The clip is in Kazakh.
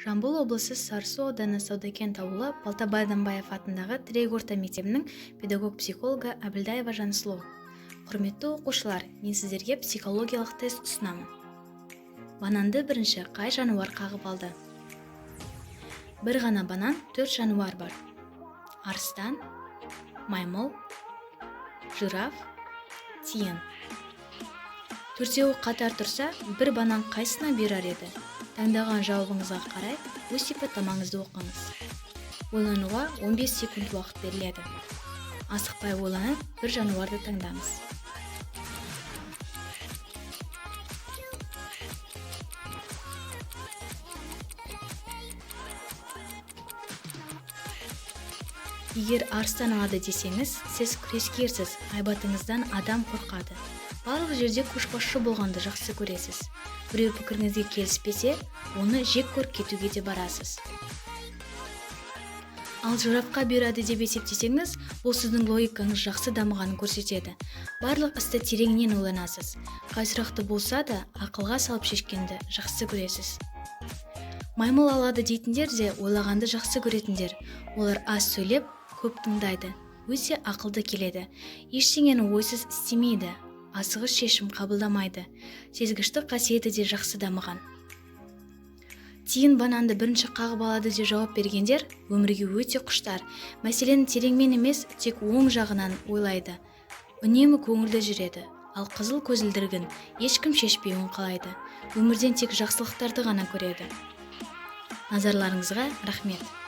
Жамбыл облысы, Сарысу ауданы, Саудакент ауылы, Балтабай Адамбаев атындағы Тірек орта мектебінің педагог-психологы Әбілдаева Жансұлу. Құрметті оқушылар, мен сіздерге психологиялық тест ұсынамын. Бананды бірінші қай жануар қағып алды? Бір ғана банан, төрт жануар бар: арыстан, маймыл, жираф, тиын. Төртеуі қатар тұрса, бір банан қайсысына бұйырар еді? Таңдаған жауабыңызға қарай өз сипаттамаңызды оқыңыз. Ойлануға 15 секунд уақыт беріледі. Асықпай ойланып, бір жануарды таңдаңыз. Егер арыстан алады десеңіз, сіз күрескерсіз, айбатыңыздан адам қорқады. Барлық жерде көшбасшы болғанды жақсы көресіз. Біреу пікіріңізге келіспесе, оны жек көріп кетуге де барасыз. Ал жирафқа бұйырады деп есептесеңіз, бұл сіздің логикаңыз жақсы дамығанын көрсетеді. Барлық істі тереңінен ойланасыз. Қай сұрақты болса да ақылға салып шешкенді жақсы көресіз. Маймыл алады дейтіндер де ойлағанды жақсы көретіндер. Олар аз сөйлеп, көп тыңдайды, өте ақылды келеді. Ештеңені ойсыз істемейді, асығыс шешім қабылдамайды. Сезгіштік қасиеті де жақсы дамыған. Тиын бананды бірінші қағып алады деп жауап бергендер өмірге өте құштар, мәселені тереңмен емес, тек оң жағынан ойлайды, үнемі көңілді жүреді. Ал қызыл көзілдірігін ешкім шешпеуін қалайды. Өмірден тек жақсылықтарды ғана көреді. Назарларыңызға рахмет.